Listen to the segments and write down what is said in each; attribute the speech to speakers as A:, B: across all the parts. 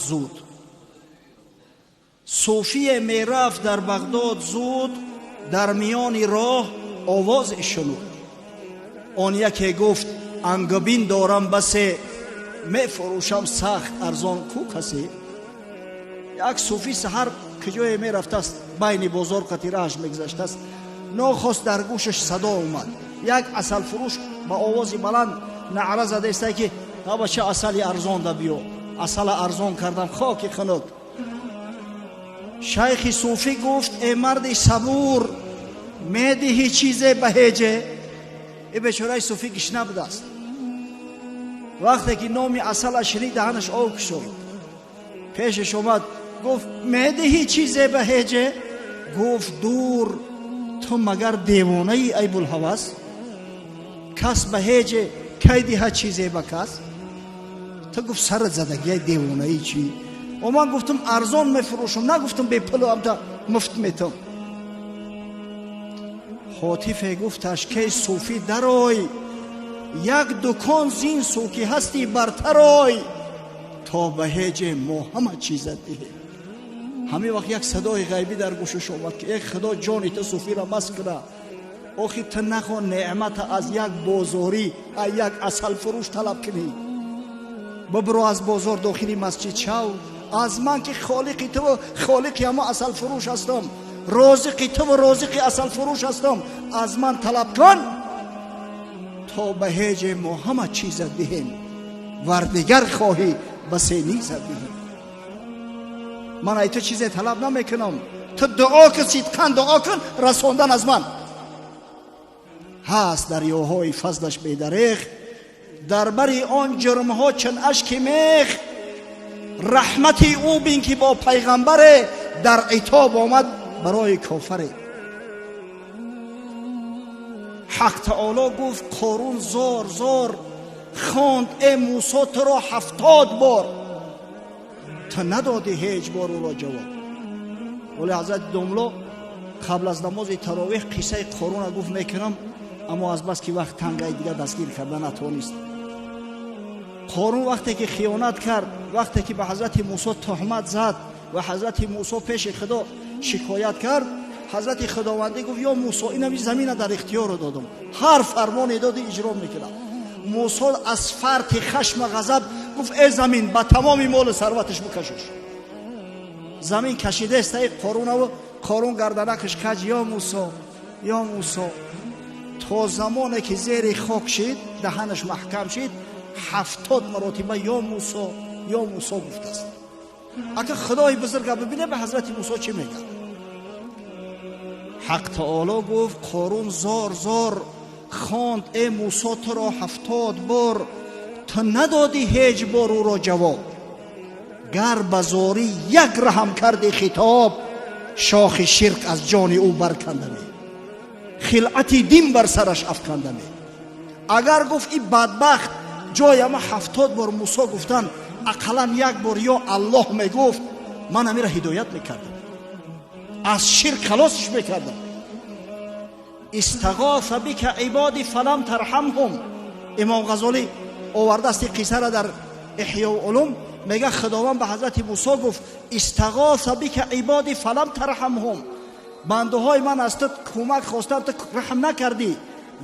A: Зуд суфие мерафт дар Бағдод, зуд дар миёни роҳ овозе шунуд. Он яке гуфт: ангабин дорам басе, мефурӯшам сахт арзон, ку касе? Як суфӣ саҳар куҷое мерафтааст, байни бозор қатирааш мегузаштааст. Нохост дар гӯшаш садо омад. Як асалфурӯш ба овози баланд наъра задаиста, ки бача, асали арзон да биё, асала арзон кардам, хоки хунук. Шайхи суфӣ гуфт: э марди сабур, медиҳӣ чизе ба ҳеҷе? Э бечораи суфӣ гишна будааст. Вақте ки номи асала шунид, даҳанаш об кушод. Пешаш омад, гуфт: медиҳӣ чизе ба ҳеҷе? Гуфт: дур, ту магар девонаи, ай булҳавас? Кас ба ҳеҷе кай диҳад чизе ба кас? Ту, гуфт, сарат задагиай, девонаи чӣ? О, ман гуфтам арзон мефурӯшам, нагуфтам бепулу амта муфт метам. Ҳотифе гуфташ: кей суфӣ, дарой, як дукон зин сӯ ки ҳастӣ бартарой, то ба ҳеҷе мо ҳама чизат диҳем. Ҳамин вақт як садои ғайбӣ дар гӯшаш омад, ки э худо, ҷони ту суфиро мас куна. Охи ту нахон неъмата аз як бозорӣ, аз як асалфурӯш талаб кунӣ. Бибиро, аз бозор дохили масҷид шав, аз ман ки холиқи туву холиқи ҳама асалфурӯш ҳастам, розиқи туву розиқи асалфурӯш ҳастам, аз ман талаб кун, то ба ҳеҷе мо ҳама чизат диҳем, вар дигар хоҳӣ, басе низат диҳем. Ман ай ту чизе талаб намекунам, ту дуо кун, сидқан дуо кун, расондан аз ман ҳаст. Дарёҳои фазлаш бедареғ, дар бари он ҷурмҳо чун ашки мех. Раҳмати ӯ бин, ки бо пайғамбаре дар итоб омад барои кофаре. Ҳақ таоло гуфт: Қорун зор зор хонд э Мусо туро 70 бор, ту надодӣ ҳеҷ бор ӯро ҷавоб. Вале ҳазрати домло қабл аз намози таровеҳ қиссаи Қоруна гуфт мекунам, аммо азбаски вақт тангай, дигар дастгир карда натавонист. Қорун вақте ки хиёнат кард, вақте ки ба ҳазрати Мусо туҳмат зад ва ҳазрати Мусо пеши Худо шикоят кард, ҳазрати Худовандӣ гуфт: ё Мусо, инами замина дар ихтиёро додам, ҳар фармоне додӣ, иҷро мекунам. Мусо аз фарти хашма ғазаб гуфт: э замин, ба тамоми молу сарваташ бикашош. Замин кашидаестаи Қорунаву Қорун гарданакаш каҷ: ё Мусо, ё Мусо. То замоне ки зери хок шид, даҳанаш маҳкам шид, 70 маротиба ё Мусо, ё Мусо гуфтааст. Ака, Худои бузурга бибине, ба ҳазрати Мусо чӣ мегӯяд. Ҳақ таоло гуфт: Қорун зор зор хонд э Мусо туро 70 бор, ту надодӣ ҳеҷ бор ӯро ҷавоб. Гар ба зорӣ як раҳам карди хитоб, шохи ширк аз ҷони ӯ баркандаме, хилъати дин бар сараш афкандаме. Агар, гуфт, и бадбахт ҷои ама 70 бор Мусо гуфтан, ақаллан як бор ё Аллоҳ мегуфт, ман амира ҳидоят мекардам, аз ширк халосиш мекардам. Истағоса бика ибоди фалам тарҳамҳум. Имом Ғазолӣ овардааст ин қиссара дар Эҳёу улум. Мега, Худованд ба ҳазрати Мусо гуфт: истағоса бика ибоди фалам тарҳамҳум, бандаҳои ман аз ту кӯмак хостанд, ту раҳм накардӣ.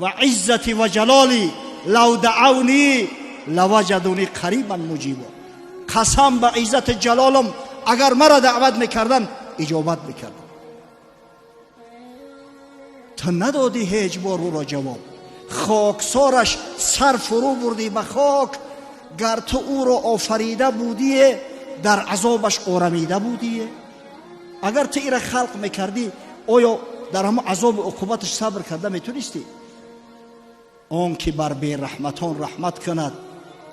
A: Ва иззати ва ҷалоли лав даавни лаваҷадуни қарибан муҷибо. Қасам ба иззати ҷалолам, агар маро даъват мекарданд, иҷобат мекардам. Ту надодӣ ҳеҷ бор ӯро ҷавоб, хоксораш сар фурӯ бурдӣ ба хок. Гар ту ӯро офарида будие, дар азобаш орамида будие. Агар ту ира халқ мекардӣ, оё дар ҳамон азобу уқубаташ сабр карда метонистӣ? Он ки бар бераҳматон раҳмат кунад,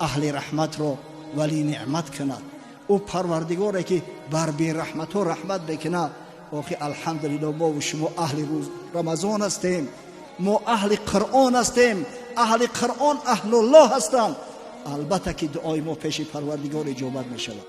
A: аҳли раҳматро вали неъмат кунад. Ӯ Парвардигоре ки бар бераҳматон раҳмат мекунад. Охи, алҳамдулилло, мову шумо аҳли рӯз Рамазон ҳастем, мо аҳли Қуръон ҳастем. Аҳли Қуръон аҳлуллоҳ ҳастанд. Албатта ки дуои мо пеши Парвардигор иҷобат мешавад.